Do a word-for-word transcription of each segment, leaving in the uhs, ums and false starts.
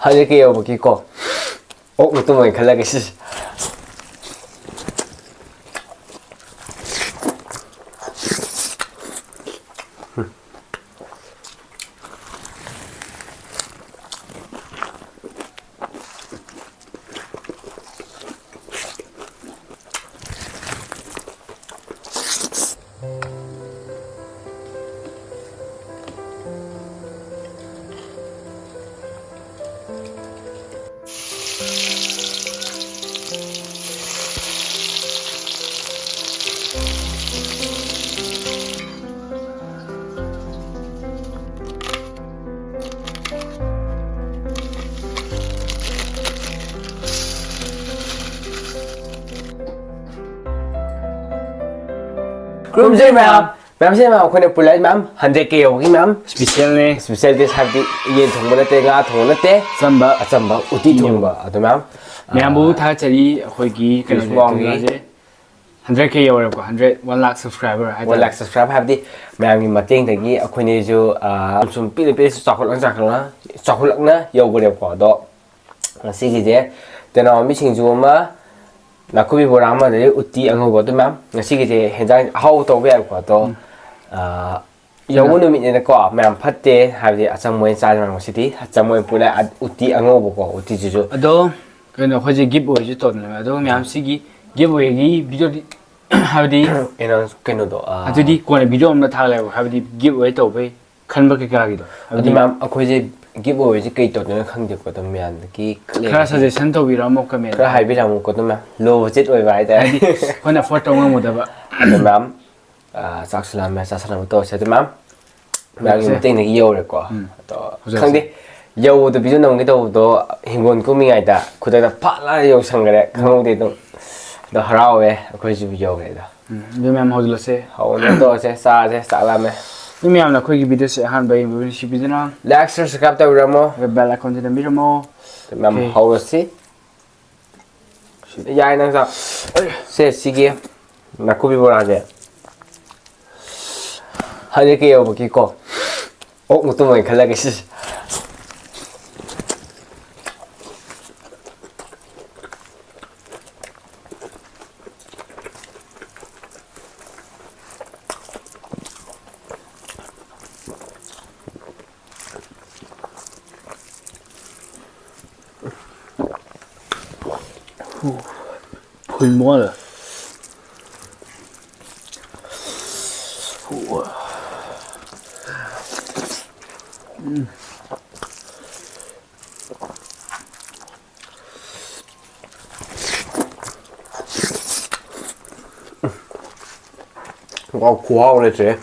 ꯍꯟꯗꯛꯀꯤ ꯌꯧꯕꯒꯤꯀꯣ, ꯑꯣꯛ ꯃꯇꯨꯝ ꯑꯣꯏꯅ ꯈꯜꯂꯒꯦ ꯁꯤꯁꯦ꯫ ꯈꯨꯔꯨꯝꯖꯔꯤ ꯃꯌꯥꯝ꯫ ꯃꯌꯥꯝꯁꯦ ꯃꯌꯥꯝ ꯑꯩꯈꯣꯏꯅ ꯄꯨꯜꯂꯛꯏ ꯃꯌꯥꯝ ꯍꯟꯗ꯭ꯔꯦꯠ ꯀꯦ ꯌꯧꯕꯒꯤ ꯃꯌꯥꯝ꯫ ꯏꯁꯄꯤꯁꯦꯜꯅꯦ꯫ ꯏꯁꯄꯤꯁꯦꯜ ꯗꯤꯁ ꯍꯥꯏꯕꯗꯤ ꯌꯦꯟ ꯊꯣꯡꯕ ꯅꯠꯇꯦ, ꯉꯥ ꯊꯣꯡꯕ ꯅꯠꯇꯦ꯫ ꯑꯆꯝꯕ꯫ ꯑꯆꯝꯕ ꯎꯇꯤ ꯊꯣꯡꯕ ꯑꯗꯨ ꯃꯌꯥꯝ꯫ ꯃꯌꯥꯝꯕꯨ ꯑꯥ, ꯊꯥꯒꯠꯆꯔꯤ ꯑꯩꯈꯣꯏꯒꯤ ꯀꯩꯅꯣꯁꯦ ꯃꯌꯥꯝꯒꯤ ꯀꯩꯅꯣꯁꯦ ꯍꯟꯗ꯭ꯔꯦꯠ ꯀꯦ ꯌꯧꯔꯦꯀꯣ, ꯍꯟꯗ꯭ꯔꯦꯠ, ꯋꯥꯟ ꯂꯥꯛ ꯁꯕꯁꯀ꯭ꯔꯥꯏꯕꯔ ꯍꯥꯏꯇꯥꯔꯦ꯫ ꯋꯥꯟ ꯂꯥꯛ ꯁꯕꯁꯀ꯭ꯔꯥꯏꯕ ꯍꯥꯏꯕꯗꯤ ꯃꯌꯥꯝꯒꯤ ꯃꯇꯦꯡꯗꯒꯤ ꯑꯩꯈꯣꯏꯅꯁꯨ, ꯑꯥ, ꯁꯨꯝ ꯄꯤꯛꯅ ꯄꯤꯛꯅꯁꯨ ꯆꯥꯎꯈꯠꯂꯛꯅ ꯆꯥꯎꯈꯠꯂꯛꯅ ꯆꯥꯎꯈꯠꯂꯛꯅ ꯌꯧꯈꯔꯦꯕꯀꯣ꯫ ꯑꯗꯣ ꯉꯁꯤꯒꯤꯁꯦ ꯇꯦꯅꯧꯋꯥꯟꯕꯤ ꯁꯤꯡꯖꯨ ꯑꯃ, ꯅꯥꯀꯨꯞꯄꯤ ꯕꯣꯔꯥ ꯑꯃ, ꯑꯗꯩ ꯎꯇꯤ ꯑꯉꯧꯕ꯫ ꯑꯗꯨ ꯃꯌꯥꯝ ꯉꯁꯤꯒꯤꯁꯦ ꯍꯦꯟꯖꯥꯡ ꯑꯍꯥꯎꯕ ꯇꯧꯕ ꯌꯥꯏꯀꯣ꯫ ꯑꯗꯣ, ꯎꯝ꯫ ꯑꯥ, ꯌꯧꯕ ꯎꯝ꯫ ꯅꯨꯃꯤꯠꯅꯦꯅꯀꯣ, ꯃꯌꯥꯝ ꯐꯠꯇꯦ ꯍꯥꯏꯕꯗꯤ ꯑꯆꯝꯕ ꯑꯣꯏꯅ ꯆꯥꯁꯦ ꯃꯌꯥꯝ ꯉꯁꯤꯗꯤ꯫ ꯑꯆꯝꯕ ꯑꯣꯏꯅ ꯄꯨꯔꯦ, ꯑ-, ꯎꯇꯤ ꯑꯉꯧꯕꯀꯣ, ꯎꯇꯤꯁꯤꯁꯨ꯫ ꯑꯗꯣ ꯀꯩꯅꯣ, ꯑꯩꯈꯣꯏꯁꯦ ꯒꯤꯐ ꯑꯣꯏꯁꯨ ꯇꯧꯗꯅ, ꯑꯗꯣ ꯃꯌꯥꯝ ꯁꯤꯒꯤ ꯒꯤꯐ ꯑꯣꯏꯒꯤ ꯚꯤꯗꯤꯑꯣꯗꯤ ꯍꯥꯏꯕꯗꯤ ꯑꯩꯅ ꯀꯩꯅꯣꯗꯣ, ꯑꯥ, ꯑꯗꯨꯗꯤ ꯀꯣꯟꯅ ꯚꯤꯗꯤꯑꯣ ꯑꯃ ꯊꯥꯒꯠꯂꯛꯑꯦꯕ, ꯍꯥꯏꯕꯗꯤ ꯒꯤꯐ ꯑꯣꯏ ꯇꯧꯕꯩ ꯈꯟꯕ ꯀꯩꯀꯥꯒꯤꯗꯣ꯫ ꯑꯗꯨ ꯍꯥꯏꯕꯗꯤ ꯃꯌꯥꯝ ꯑꯩꯈꯣꯏꯁꯦ ꯒꯤꯐ ꯑꯣꯏꯁꯦ ꯀꯩ ꯇꯧꯗꯣꯏꯅꯣ ꯈꯪꯗꯦꯀꯣ, ꯑꯗꯨꯝ ꯃꯌꯥꯝꯗꯒꯤ ꯈꯔ ꯁꯖꯦꯁꯟ ꯇꯧꯕꯤꯔꯛꯑꯝꯃꯣ ꯀꯃꯦꯟ꯫ ꯈꯔ ꯍꯥꯏꯕꯤꯔꯛꯑꯝꯃꯣꯀꯣ, ꯑꯗꯨꯝ ꯃꯌꯥꯝ ꯂꯣ ꯕꯖꯦꯠ ꯑꯣꯏꯕ ꯍꯥꯏꯇꯥꯔꯦ꯫ ꯍꯥꯏꯗꯤ ꯑꯩꯈꯣꯏꯅ ꯑꯦꯐꯣꯔꯗ ꯇꯧ ꯉꯝꯒꯗꯕ꯫ ꯑꯗꯨ ꯃꯌꯥꯝ, ꯑꯥ, ꯆꯥꯛꯁꯨ ꯂꯥꯝꯃꯦ, ꯆꯥꯁꯟꯅꯕ ꯇꯧꯔꯁꯦ꯫ ꯑꯗꯨ ꯃꯌꯥꯝ, ꯃꯌꯥꯝꯒꯤ ꯍꯧꯖꯔꯁꯦ꯫ ꯃꯇꯦꯡꯗꯒꯤ ꯌꯧꯔꯦꯀꯣ꯫ ꯎꯝ꯫ ꯑꯗꯣ ꯍꯧꯖꯔꯁꯦ꯫ ꯈꯪꯗꯦ, ꯌꯧꯕꯗꯣ ꯚꯤꯗꯤꯑꯣ ꯅꯝꯒꯦ ꯇꯧꯕꯗꯣ ꯍꯤꯡꯒꯣꯜ ꯀꯨꯝꯃꯤꯉꯩꯗ ꯈꯨꯗꯛꯇ ꯐꯠ ꯂꯥꯎꯅ ꯌꯧꯁꯟꯈ꯭ꯔꯦ, ꯎꯝ꯫ ꯈꯪꯍꯧꯗꯦ ꯑꯗꯨꯝ꯫ ꯑꯗꯣ ꯍꯔꯥꯎꯋꯦ ꯑꯩꯈꯣꯏꯁꯨ ꯌꯧꯔꯦ ꯑꯗꯣ꯫ ꯎꯝ, ꯑꯗꯨ ꯃꯌꯥꯝ ꯍꯧꯖꯤꯜꯂꯁꯦ꯫ ꯍꯧꯅ ꯇꯧꯔꯁꯦ, ꯆꯥꯁꯦ, ꯆꯥꯛ ꯂꯥꯝꯃꯦ꯫ ꯑꯗꯨ ꯃꯌꯥꯝꯅ ꯑꯩꯈꯣꯏꯒꯤ ꯚꯤꯗꯤꯑꯣꯁꯦ ꯑꯍꯥꯟꯕ ꯌꯦꯡꯕꯤꯕ ꯅꯨꯡꯁꯤꯕꯤꯗꯨꯅ like, share, subscribe ꯇꯧꯕꯤꯔꯝꯃꯣ꯫ ꯑꯗꯨꯒ bell icon ꯁꯦ ꯅꯝꯕꯤꯔꯝꯃꯣ꯫ ꯑꯗꯨ ꯃꯌꯥꯝ ꯑꯣꯀꯦ꯫ ꯍꯧꯔꯁꯤ꯫ ꯌꯥꯏ, ꯅꯪ ꯆꯥ-, ꯁꯦ, ꯁꯤꯒꯤ ꯅꯥꯀꯨꯞꯄꯤ ꯕꯣꯔꯥꯁꯦ ꯍꯟꯗ꯭ꯔꯦꯠ ꯀꯦ ꯌꯧꯕꯒꯤꯀꯣ, ꯑꯣꯛ ꯃꯇꯨꯝ ꯑꯣꯏꯅ ꯈꯜꯂꯒꯦ ꯁꯤꯁꯦ꯫ ꯐꯨꯜ ꯃꯣꯜꯂꯦ꯫ ꯋꯥꯎ, ꯈꯨꯍꯥꯎ ꯂꯩꯇ꯭ꯔꯦ꯫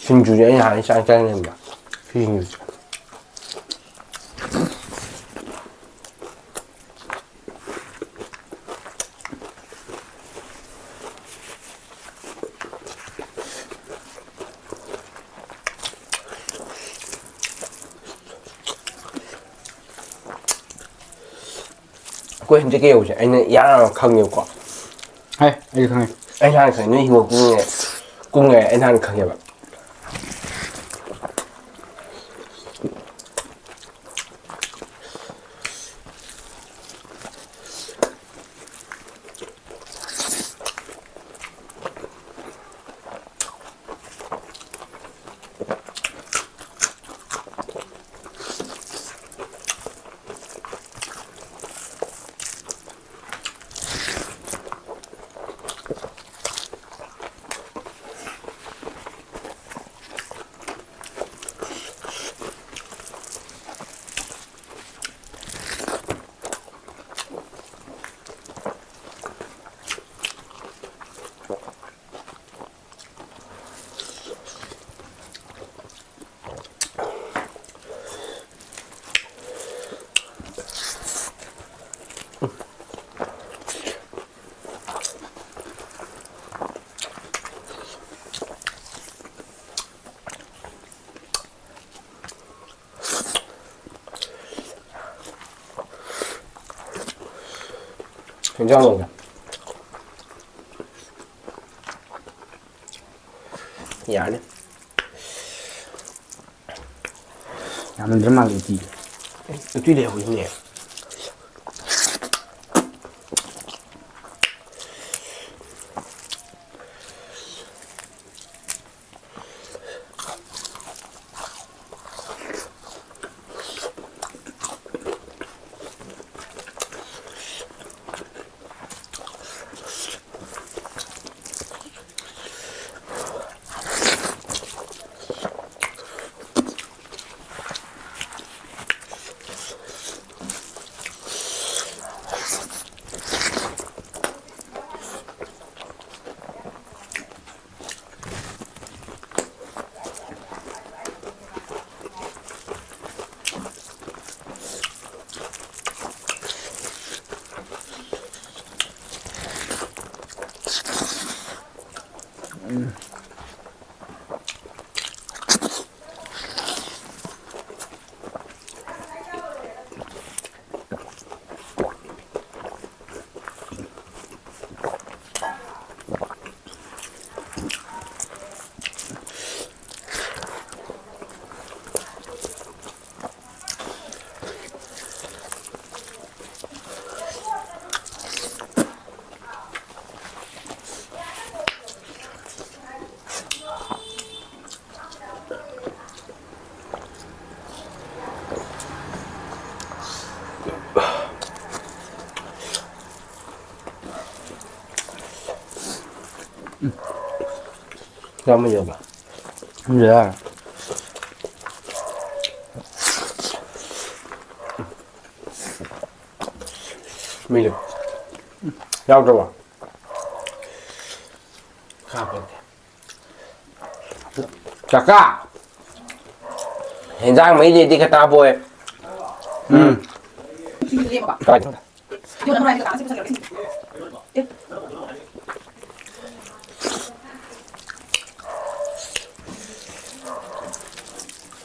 ꯁꯤꯡꯖꯨꯁꯦ ꯑꯩꯅ ꯍꯥꯟꯅ ꯆꯥꯅꯤꯡ ꯆꯥꯅꯤꯡ ꯂꯩꯔꯝꯕ꯫ ꯁꯤ ꯁꯤꯡꯖꯨꯁꯦ꯫ ꯑꯩꯈꯣꯏ ꯍꯟꯗꯛꯀꯤ ꯌꯧꯁꯦ ꯑꯩꯅ ꯏꯍꯥꯟ ꯍꯥꯟꯅ ꯈꯪꯉꯦꯕꯀꯣ꯫ ꯍꯦ, ꯑꯩꯁꯨ ꯈꯪꯉꯦ꯫ ꯑꯩ ꯍꯥꯟꯅ ꯈꯪꯉꯦ, ꯅꯣꯏ ꯍꯤꯡꯒꯣꯜ ꯀꯨꯝꯃꯤꯉꯩ, ꯀꯨꯝꯃꯤꯉꯩ ꯑꯩꯅ ꯍꯥꯟꯅ ꯈꯪꯉꯦꯕ꯫ ꯌꯦꯟꯖꯥꯡ ꯂꯧꯒꯦ꯫ ꯌꯥꯔꯅꯤ꯫ ꯌꯥꯝꯃꯟꯗ꯭ꯔ ꯃꯥꯜꯂꯦ ꯎꯇꯤꯗꯣ꯫ ꯎꯇꯤ ꯂꯩꯍꯧꯔꯤꯅꯦ꯫ ꯌꯥꯝ ꯌꯥꯝꯕ꯫ ꯌꯥ꯫ ꯃꯤꯅꯨ꯫ ꯌꯥꯎꯗ꯭ꯔꯕꯣ? ꯀꯥꯞꯄꯒꯦ꯫ ꯀꯀꯥ! ꯍꯦꯟꯖꯥꯡ ꯃꯩ ꯂꯩꯗꯤ ꯈꯔ ꯇꯥꯕꯣꯏ꯫ ꯎꯝ꯫ ꯀꯥꯏꯗꯅꯣ?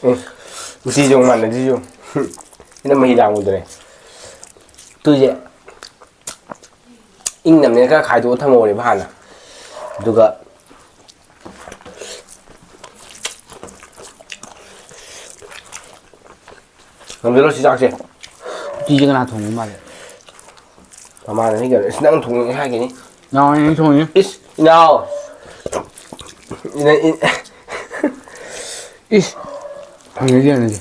ꯎꯝ꯫ ꯎꯇꯤꯁꯨ ꯑꯃꯨꯛ ꯃꯥꯟꯅꯗ꯭ꯔꯤꯁꯨ꯫ ꯁꯤꯅ ꯃꯍꯤ ꯂꯥꯡꯉꯨꯗ꯭ꯔꯦ꯫ ꯎꯇꯤꯁꯦ꯫ ꯏꯪꯅꯕꯅꯦꯅ ꯈꯔ ꯈꯥꯏꯗꯣꯛꯑ ꯊꯝꯍꯧꯔꯦꯕ ꯍꯥꯟꯅ꯫ ꯑꯗꯨꯒ ꯉꯝꯖꯔꯣ ꯁꯤ ꯆꯥꯛꯁꯦ꯫ ꯎꯇꯤꯁꯦ ꯀꯅꯥ ꯊꯣꯡꯕ ꯃꯥꯜꯂꯦ? ꯃꯃꯥꯅ ꯅꯤ ꯀꯩꯅꯣ꯫ ꯏꯁ ꯅꯪ ꯊꯣꯡꯉꯦ ꯍꯥꯏꯒꯤꯅꯤ꯫ ꯅꯥꯎ ꯑꯩꯅ ꯊꯣꯡꯉꯤ꯫ ꯏꯁ ꯏꯅꯥꯎ꯫ ꯏꯅ- ꯏ- ꯏꯁ꯫ ꯍꯪꯉꯗꯤ ꯍꯪꯉꯗꯤ꯫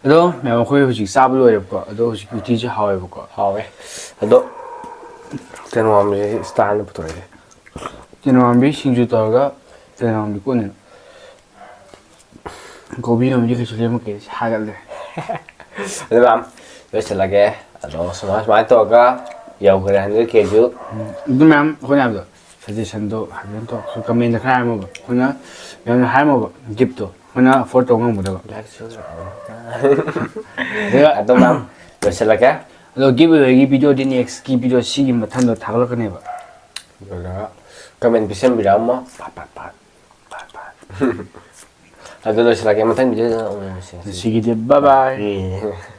ꯑꯗꯣ ꯃꯌꯥꯝ ꯑꯩꯈꯣꯏ ꯍꯧꯖꯤꯛ ꯆꯥꯕ ꯂꯣꯏꯔꯦꯕꯀꯣ꯫ ꯑꯗꯣ ꯍꯧꯖꯤꯛꯀꯤ ꯎꯇꯤꯁꯦ ꯍꯥꯎꯋꯦꯕꯀꯣ꯫ ꯍꯥꯎꯋꯦ꯫ ꯑꯗꯣ ꯇꯦꯅꯋꯥꯡꯕꯤꯁꯦ ꯏꯁꯇꯥꯏꯜꯅ ꯄꯨꯊꯣꯔꯛꯑꯦ꯫ ꯇꯦꯅꯋꯥꯡꯕꯤ ꯁꯤꯡꯖꯨ ꯇꯧꯔꯒ ꯇꯦꯅꯋꯥꯡꯕꯤ ꯀꯣꯠꯅꯦ꯫ ꯀꯣꯕꯤ ꯅꯣꯕꯤꯗꯤ ꯀꯩꯁꯨ ꯂꯦꯝꯃꯛꯇꯦ꯫ ꯁꯥꯒꯠꯂꯦ꯫ ꯑꯗꯨ ꯃꯌꯥꯝ ꯂꯣꯏꯁꯤꯜꯂꯒꯦ꯫ ꯑꯗꯣ ꯁꯨꯃꯥꯏ ꯁꯨꯃꯥꯏꯅ ꯇꯧꯔꯒ ꯌꯧꯈ꯭ꯔꯦ ꯍꯟꯗ꯭ꯔꯦꯠ ꯀꯦꯁꯨ꯫ ꯑꯗꯨ ꯃꯌꯥꯝ ꯑꯩꯈꯣꯏꯅ ꯍꯥꯏꯕꯗꯣ ꯁꯖꯦꯁꯟꯗꯣ ꯍꯥꯏꯐꯦꯠ ꯇꯧ꯫ ꯀꯃꯦꯟꯗ ꯈꯔ ꯍꯥꯏꯔꯝꯃꯣꯕ꯫ ꯑꯩꯈꯣꯏꯅ ꯃꯌꯥꯝꯅ ꯍꯥꯏꯔꯝꯃꯣꯕ꯫ ꯒꯤꯐꯇꯣ ꯑꯩꯈꯣꯏꯅ ꯑꯦꯐꯣꯔꯗ ꯇꯧꯕ ꯉꯝꯒꯗꯕ꯫ ꯑꯗꯨꯒ ꯑꯗꯨ ꯃꯌꯥꯝ ꯂꯣꯏꯁꯤꯜꯂꯒꯦ꯫ ꯑꯗꯣ ꯒꯤꯐ ꯑꯦꯋꯦꯒꯤ ꯚꯤꯗꯤꯑꯣꯗꯤ ꯅꯦꯛꯁꯀꯤ ꯚꯤꯗꯤꯑꯣ ꯁꯤꯒꯤ ꯃꯊꯪꯗ ꯊꯥꯒꯠꯂꯛꯀꯅꯦꯕ꯫ ꯑꯗꯨꯒ ꯀꯃꯦꯟ ꯄꯤꯁꯟꯕꯤꯔꯛꯑꯝꯃꯣ꯫ ꯄꯥꯠ ꯄꯥꯠ ꯄꯥꯠ ꯄꯥꯠ ꯄꯥꯠ꯫ ꯑꯗꯨ ꯂꯣꯏꯁꯤꯜꯂꯒꯦ꯫ ꯃꯊꯪ ꯚꯤꯗꯤꯑꯣꯗ ꯑꯃꯨꯛ ꯎꯅꯔꯁꯦ꯫ ꯁꯤꯒꯤꯗꯤ bye bye꯫ ꯎꯝ꯫